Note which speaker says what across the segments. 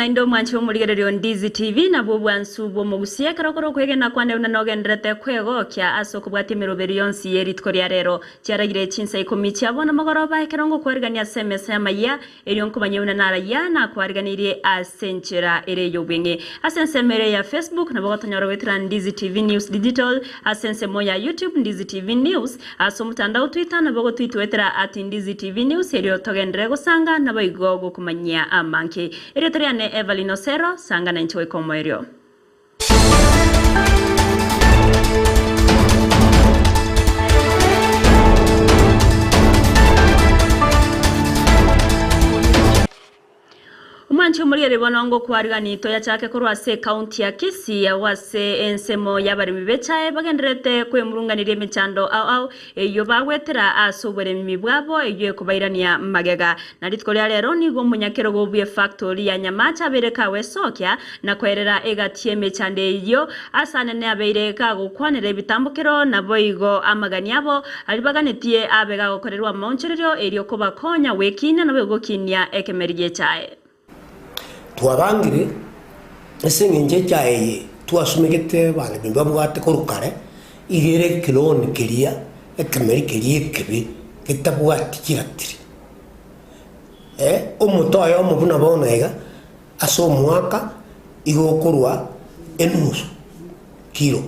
Speaker 1: naende omwanchi bw'omorigererio o Ndizi TV, nabwo obwansu bw'omogusia ekero okore okwegena kwane buna nogendererete kwegokia ase okobwatia emeroberi yonsi ye rituko ria rero. Chiaragire chinsa ikomi chia bono mogoroba ekero ngokwarigania ase emesa y'amayia, erio nkomanye buna narayia nakwariganirie ase enchera ere ey'obweng'e. Ase ensemo ere ya Facebook nabo gotonyora goetera Ndizi TV News Digital, ase ensemo ya YouTube Ndizi TV News, Ase omotandao Twitter nabo gotwitwetera at Ndizi TV News erio togenderere gosanga naboigo gokomanyia amange. Erieta riane Evelyn Osero, sanga nainche goika omoerio. Omwanchi omorigereria bono ngokwarigani toyachake korwa ase ekaunti ya Kisii agwo ase ensemo y'abaremi b'echae bagendererete kwemurunganeria emechando ao ao eyio bagwetera ase oboremi bwabo eyio ekobairania magega. Na rituko ria rero nigo omonyakerogo bw'efactori ya Nyamache abeire kagwesokia na koerera egati y'emechando eyio ase anene abeire kagokwanera ebitambokero naboigo amagani abo Aria baganetie abe gagokorerwa amaonchorerio, erio kobakonya gwekinia naboigo gokinia ekemeri gi'echae.
Speaker 2: Twabangire ase engencho echae eye twasumegete abanto mbabwate korwa kare, iga ere ekeloni keria ekemeri keria ekebe getabwati chiratiri. Omote oyomo buna bono iga ase omwaka igo okorwa enusu kilo.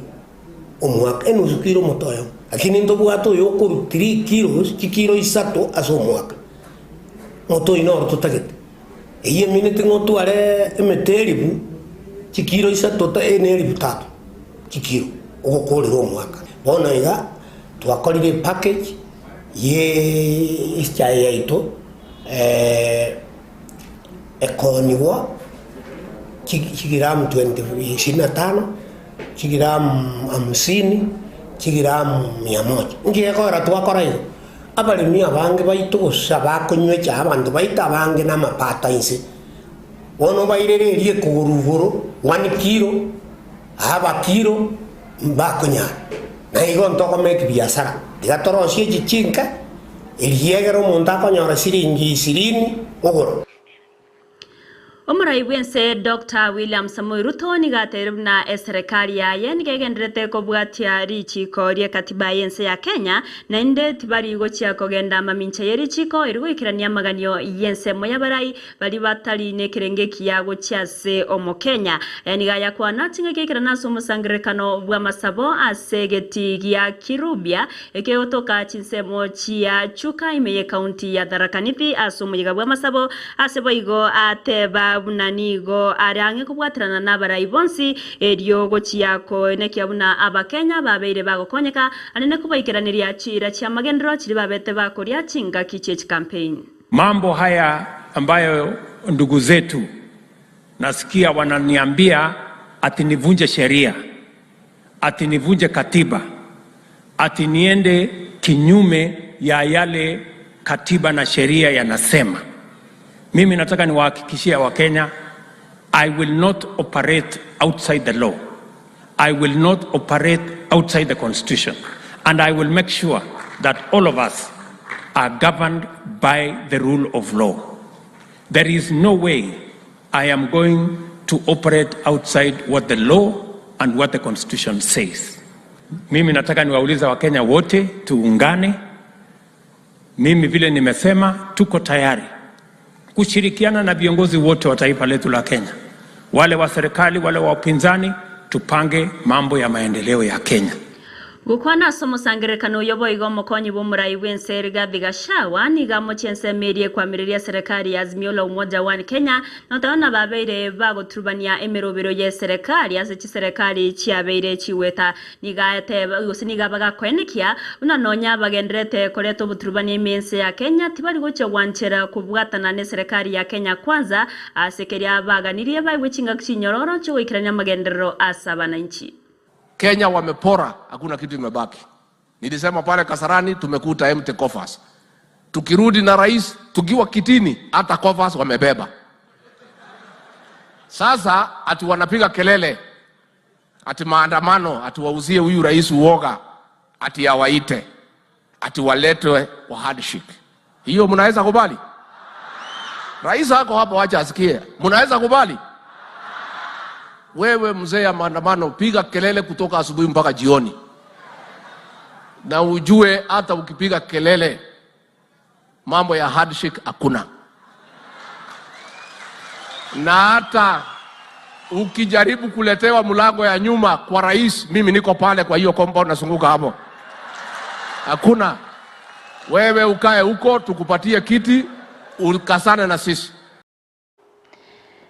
Speaker 2: omwaka, enusu kilo omote oyomo, lakini ntobwate oyo okorwa three kilos, chikilo isato ase omwaka. Omote oyio noro totagete. Eyio emineti ng'a otware emete elifu, chikilo isato ta ne elifu tatu, chikilo ogokorera omwaka. Bono iga, twakorire epackage ye echae yaito ekoonigwa chigiramu twenty ishirini na tano. Chigiramu hamsini, chigiramu mia moja. Inki gekogera twakora igo? Abaremi abange baito gose abakonywa echae abanto baito abange namapato a inse. Bono obairere eria ekogoro igoro one kilo, aba kilo mbakonyara. Na igo ntoko make biasara, tiga torosie echi chinke, eria egere omonto akonyora siringi ishirini ogora.
Speaker 1: Omorai bw'ense Doctor William Samoei Ruto nigo ateire buna eserekari yaye nigo egendererete kobwatia richiiko ri'ekatiba y'ense ya Kenya naende tibari gochia kogenda mamincha ye richiiko eri goikerania amaganio y'ensemo y'abarai baria batari nekerengo ekiya gochia ase Omokenya. Aya nigo ayakwana chingaki ekerana ase omosangererekano bw'amasabo ase egetii gia Kirubia ekegotoka chinsemo chia Chuka ime y'ekaunti ya Tharaka Nithi ase omoyega bw'amasabo Ase boigo ateba buna nigo are ang'e kobwaterana nabarai bonsi, erio gochia koenekia buna Abakenya babeire bagokonyeka anene kobaikeraneria chiira chi'amagenderero chiria babete bakoria chingaki chie chikampeini.
Speaker 3: Mambo haya ambayo ndugu zetu nasikia wananiambia ati nivunje sheria, ati nivunje katiba, ati niende kinyume ya yale katiba na sheria yanasema. Mimi nataka niwahakikishie Wakenya, I will not operate outside the law. I will not operate outside the constitution and I will make sure that all of us are governed by the rule of law. There is no way I am going to operate outside what the law and what the constitution says. Mimi nataka niwaulize Wakenya wote tuungane. Mimi vile nimesema, tuko tayari kushirikiana na viongozi wote wa taifa letu la Kenya, wale wa serikali, wale wa upinzani, tupange mambo ya maendeleo ya Kenya.
Speaker 1: Gokwana ase omosangererekano oyo boigo omokonyi bw'omorai bw'ense Rigathi Gachagua nigo amochie ensemo eria ekwamireria eserekari ya Azimio la Umoja One Kenya na goteba buna babeire bagoturubania emerobero y'eserekari ase chiserekari chiabeire chigweta. Nigo ateba gose nigo abagakoenekia buna nonya bagendererete koreta oboturubania ime ense ya Kenya tibari gochia gwanchera kobwatana n'eserekari ya Kenya Kwanza ase keria baganirie baegwe chingaki chinyororo chiogoikerania amagenderero ase abananchi.
Speaker 4: Kenya wamepora, hakuna kitu imebaki. Nilisema pale Kasarani tumekuta empty coffers. Tukirudi na rais tukiwa kitini, hata coffers wamebeba. Sasa ati wanapiga kelele ati maandamano, ati wauzie huyu rais uoga, ati awaite, ati waletwe kwa handshake. Hiyo mnaweza kubali? Rais ako hapo, wacha asikie. Mnaweza kubali? Wewe mzee ya maandamano, piga kelele kutoka asubuhi mpaka jioni, na ujue hata ukipiga kelele mambo ya handshake hakuna, na hata ukijaribu kuletewa mlango ya nyuma kwa rais, mimi niko pale kwa hiyo compound nasunguka hapo, hakuna. Wewe ukae huko tukupatie kiti ukasane na sisi.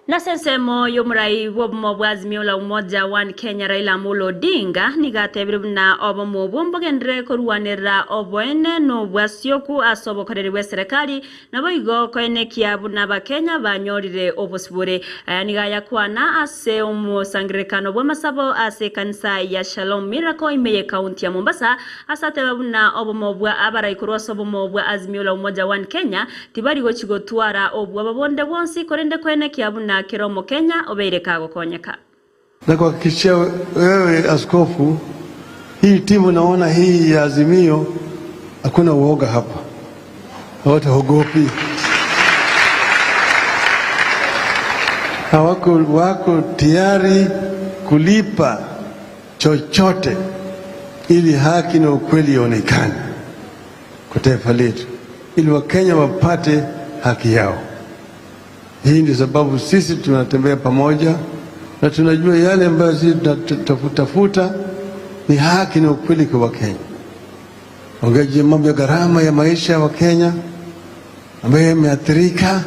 Speaker 1: Nase ensemo y'omorai bw'obomo bwa Azimio la Umoja One Kenya Raila Amolo Odinga nigo atebire buna obomo obwo mbogenderere korwanerera oboene na obwasioku ase obokoreri bw'eserekari naboigo koenekia buna abakenya banyorire obosibore. Aya nigo ayakwana ase omosangererekano bw'amasabo ase ekanisa ya Shalom Miracle ime y'ecounty ya Mombasa ase ateba buna obomo bwa abarai korwa ase obomo bwa Azimio la Umoja One Kenya Tibari gochia gotwara obwoba bonde bwonsi, korende koenekia buna kera Omokenya obeire kagokonyeka.
Speaker 5: Nakuhakikishia wewe askofu, hii timu naona hii ya Azimio hakuna uoga hapa, hawataogopi, hawako wako tayari kulipa chochote ili haki na ukweli ionekane kwa taifa letu, ili Wakenya wapate haki yao. Hii ndio sababu sisi tunatembea pamoja na tunajua yale ambayo sisi tunatafuta ni haki na ukweli kwa Wakenya. Ongeje mambo ya gharama ya maisha ya Wakenya ambayo yameathirika.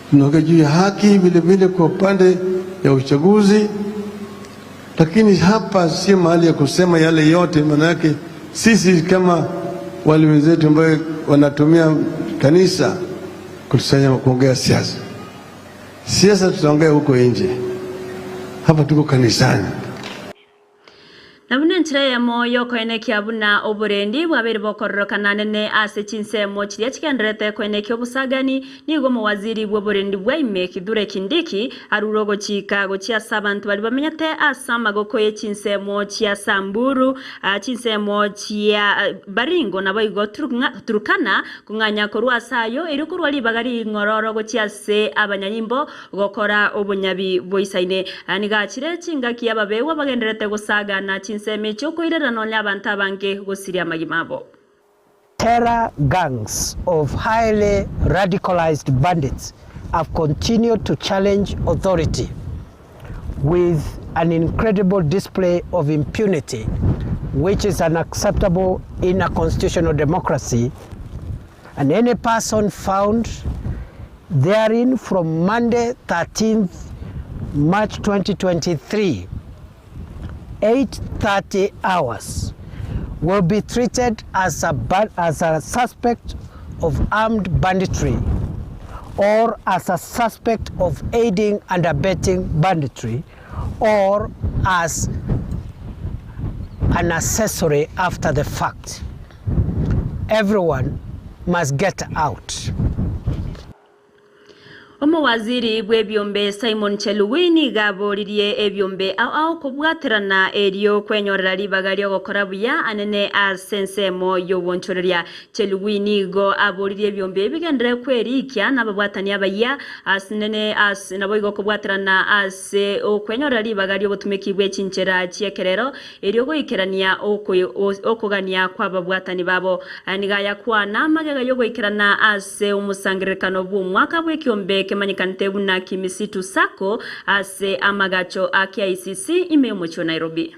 Speaker 5: Tunaongea juu ya haki vile vile kwa upande ya uchaguzi, lakini hapa sio mahali ya kusema yale yote, maana yake sisi kama wale wenzetu ambayo wanatumia kanisa kutusanya kuongea siasa, siasa tutaongea huko nje, hapa tuko kanisani.
Speaker 1: Na buna enchera eyemo y'okoenekia buna oborendi bwabeire bokororokana nene ase chinsemo chiria chigendererete koenekia obosagani, nigo omowaziri bw'oborendi bwa ime Kithure Kindiki arure ogochika gochia ase abanto baria bamenyete ase amagoko ye chinsemo chia Samburu, chinsemo chia Baringo naboigo Turkana kong'anya korwa ase ayio erio korwa ribaga ring'ororo gochia ase abanyanyimbo gokora obonyabi boisaine. Nigo achire chingaki ababeegwa bagendererete gosagana chinsemo echio okoirera nonya abanto abange gosiria amagima abo.
Speaker 2: Terror gangs of highly radicalized bandits have continued to challenge authority with an incredible display of impunity which is unacceptable in a constitutional democracy and any person found therein from Monday 13th March 2023 8:30 hours will be treated as a, as a suspect of armed banditry or as a suspect of aiding and abetting banditry or as an accessory after the fact. Everyone must get out.
Speaker 1: Omowaziri bw'ebiombe Simon Chelugui nigo aboririe ebiombe ao ao kobwaterana erio kwenyorera ribaga ri'ogokora buya anene ase ensemo y'obonchoreria. Chelugui nigo aboririe ebiombe ebi bigenderere kwerikia nababwatani abayia ase nene ase naboigo kobwaterana ase okwenyorera ribaga ri'obotumeki bwe chinchera chi'ekerero erio goikerania okogania kw'ababwatani babo. Aya nigo ayakwana amagega y'ogoikerana ase omosangererekano bw'omwaka bw'ekiombe kemanyekanete buna Kimisitu Sacco ase amagacho a KICC ime y'omochie o Nairobi.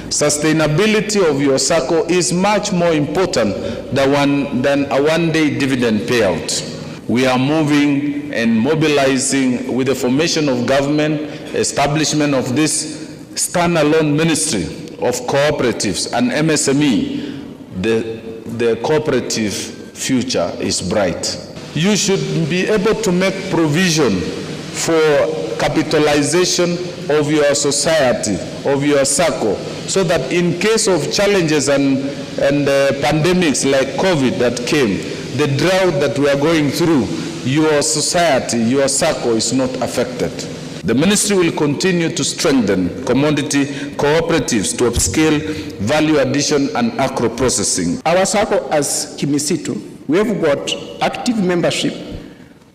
Speaker 6: Sustainability of your Sacco is much more important than, one, than a one-day dividend payout. We are moving and mobilizing with the formation of government, establishment of this standalone ministry of cooperatives and MSME. The, the cooperative future is bright. You should be able to make provision for capitalization of your society, of your circle, so that in case of challenges and, and pandemics like COVID that came, the drought that we are going through, your society, your circle is not affected. The ministry will continue to strengthen commodity cooperatives to upscale value addition and agro processing.
Speaker 7: Our circle as Kimisitu, we have got active membership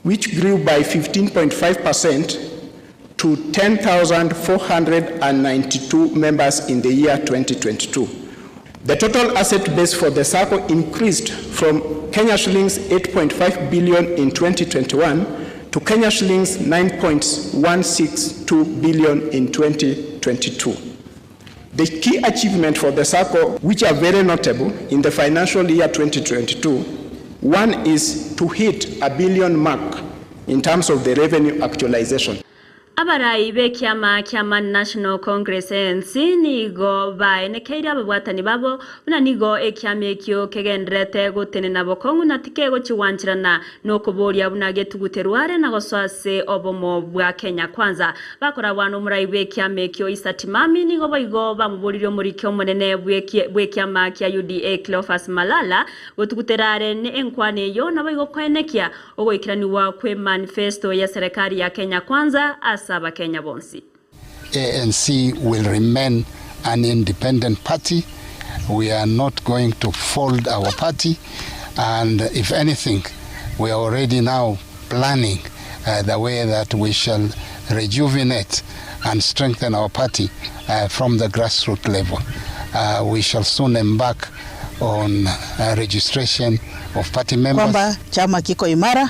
Speaker 7: which grew by 15.5 percent to 10,492 members in the year 2022. The total asset base for the Sacco increased from Kenya shillings 8.5 billion in 2021 to Kenya shillings 9.162 billion in 2022. The key achievement for the Sacco, which are very notable in the financial year 2022, one is to hit a billion mark in terms of the revenue actualization.
Speaker 1: Abarai b'ekiama kia Man National Congress, ANC, nigo baenekeire ababwatani babo buna nigo ekiama ekio kegendererete gotenena bokong'u na tikegochigwancherana nokoboria buna getuguterwe are na gosoa ase obomo bwa Kenya Kwanza. Bakorabwa nomorai bw'ekiama ekio Issa Timami nigo boigo bamoboririe omoriki omonene bw'ekiama kia UDA Cleophas Malala gotugutera are ne enkwana eyio naboigo koenekia Ogoikeranigwa kwe manifesto ya serikali ya Kenya Kwanza ase abakenya bonsi.
Speaker 8: ANC will remain an independent party, we are not going to fold our party and if anything we are already now planning the way that we shall rejuvenate and strengthen our party from the grassroots level. We shall soon embark on registration of party members.
Speaker 9: Kwamba chama kiko imara,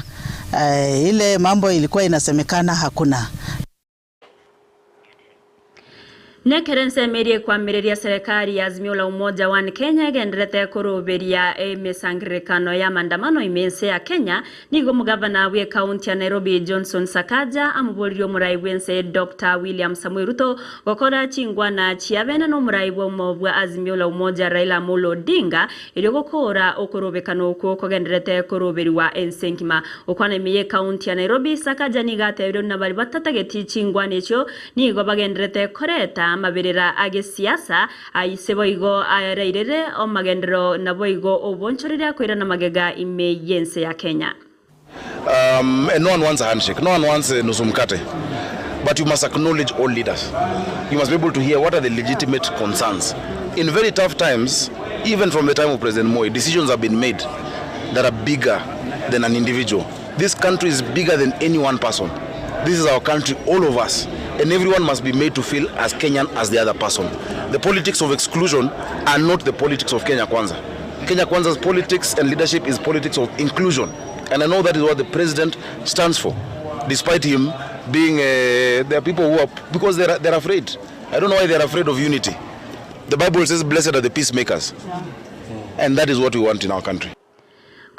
Speaker 9: ile mambo ilikuwa inasemekana hakuna.
Speaker 1: Nekero ensemo eria ekwamireria serikali ya Azimio la Umoja One Kenya egenderete koroberia emesangererekano y'amandamano ime ense ya Kenya, nigo omogavana bw'ekaunti ya Nairobi Johnson Sakaja amoboririe omorai bw'ense Doctor William Samoei Ruto gokora chingwana chiabene n'omorai bw'omo bwa Azimio la Umoja Raila Amolo Odinga erio gokoora okorobekana okwo kogendererete koroberiwa ense engima. Gokwana ime y'ekaunti ya Nairobi, Sakaja nigo atebirie buna baria batatageti chingwana echio nigo bagendererete koreta amaberera a gesiasa aise boigo arairere amagenderero naboigo obonchoreria koirana magega ime y'ense ya Kenya.
Speaker 10: Um, and no one wants a handshake. No one wants a nusu mkate. But you must acknowledge all leaders. You must be able to hear what are the legitimate concerns. In very tough times, even from the time of President Moi, decisions have been made that are bigger than an individual. This country is bigger than any one person. This is our country, all of us. And everyone must be made to feel as Kenyan as the other person. The politics of exclusion are not the politics of Kenya Kwanza. Kenya Kwanza's politics and leadership is politics of inclusion. And I know that is what the president stands for. Despite him being, uh, there are people who are, because they're, they're afraid. I don't know why they're afraid of unity. The Bible says, blessed are the peacemakers. And that is what we want in our country.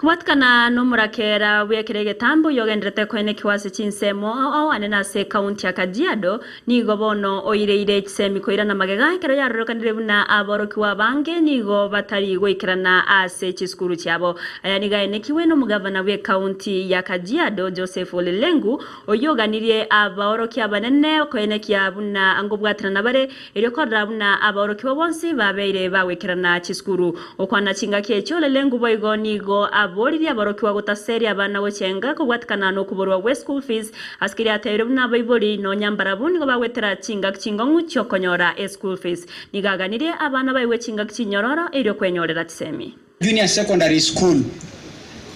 Speaker 1: Kobwatikana nomorakera bw'ekero egetambe oyogenderete koenekiwa ase chinsemo ao ao anene ase ekaunti ya Kajiado, nigo bono oireire chisemi koirana magega ekero yarorekanire buna aborokigwa abange nigo batari goikerana ase chisukuru chiabo. Aya nigo aenekiwe nomogavana bw'ekaunti ya Kajiado Joseph Ole Lenku oyio oganirie abaorokia abanene koenekia buna ngobwaterana bare erio korora buna abaorokigwa bonsi babeire bagoikerana chisukuru. Gokwana chingaki echio Ole Lenku boigo nigo Aboririe aborokigwa gotaseria abana gochia enka kobwatikana nokoborwa gwe school fees ase keria atebirie buna abaibori nonya mbarabwo nigo bagwetera chingaki chingong'u chiokonyora eschool fees. Nigo aganirie abana baigwe chingaki chinyororo erio kwenyorera chisemi.
Speaker 11: Junior Secondary School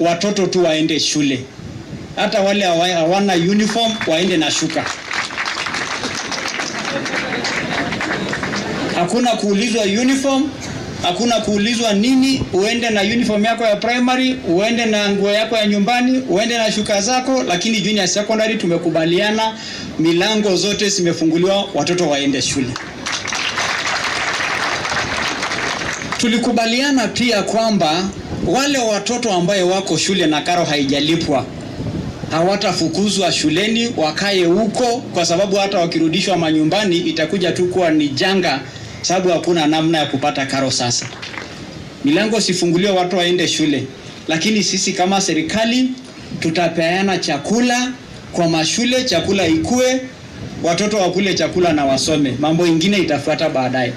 Speaker 11: watoto tu waende shule, hata wale hawana uniform waende na shuka. Hakuna kuulizwa uniform, hakuna kuulizwa nini. Uende na uniform yako ya primary, uende na nguo yako ya nyumbani, uende na shuka zako, lakini junior secondary tumekubaliana, milango zote zimefunguliwa, watoto waende shule. Tulikubaliana pia kwamba wale watoto ambaye wako shule na karo haijalipwa hawatafukuzwa shuleni, wakae huko, kwa sababu hata wakirudishwa manyumbani itakuja tu kuwa ni janga, sababu hakuna namna ya kupata karo. Sasa milango sifunguliwe, watu waende shule, lakini sisi kama serikali tutapeana chakula kwa mashule, chakula ikue, watoto wakule chakula na wasome, mambo ingine itafuata baadaye.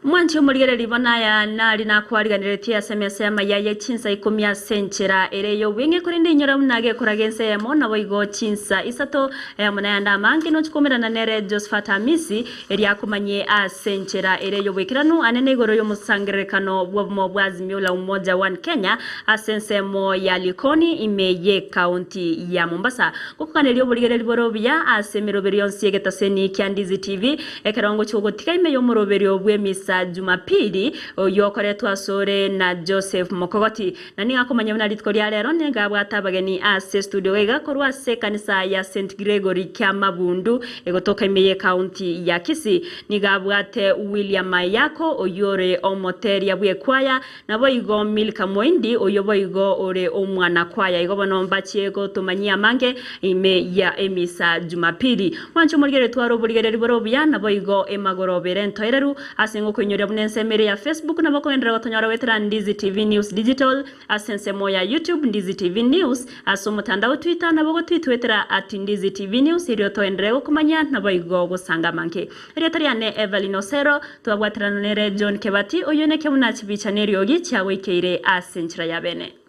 Speaker 1: Mwanche omorigereria bono aya nari nakwariganeretie ase emesa y'amaya ye chinsa ikomi ase enchera ere y'obweng'e, korende inyora buna gekoraga ensa eyemo, naboigo chinsa isato, amo nayande amange, nochie koumerana nere Josephat Amisi, erio akomanyie ase enchera ere y'oboikeranu anene igoro y'omosangererekano bw'obomo bwa Azimio la Umoja One Kenya ase ensemo ya Likoni ime y'ekaunti ya Mombasa. Gokoganeria oborigereria bore obuya ase emeroberio yonsi y'egetaseni kia Ndizi TV, Ekero ngochia gogotiga ime y'omoroberio bw'emisa Jumapili, oyio okoretwa asore na Joseph Mokogoti. Na nigo akomanya buna rituko ria rero nigo abwate abageni ase estudio gaiga korwa ase ekanisa ya St Gregory Kiamabundu egotoka ime y'ecounty ya Kisii. Nigo abwate William Mayako oyio ore omoteria bw'ekwaya Naboigo Milka moindi, oyio boigo ore omwana kwaya. Igo bono mbachie gotomanyia amange ime ya emisa Jumapili. Mwanche omorigererie tware oborigereria bore obuya, naboigo emagoroba ere entoereru ase ngokoinyoria buna ensemo ere ya Facebook nabo okogenderera gotonyora goetera Ndizi TV News Digital ase ensemo ya YouTube Ndizi TV News ase omotandao Twitter nabo gotwitwetera at Ndizi TV News erio toenderere gokomanyia naboigo gosanga amange. Erieta riane Evelyn Osero, twabwaterana nere John Kebati, oyio neke buna chibicha neriogi chiagoikeire ase enchera ya bene.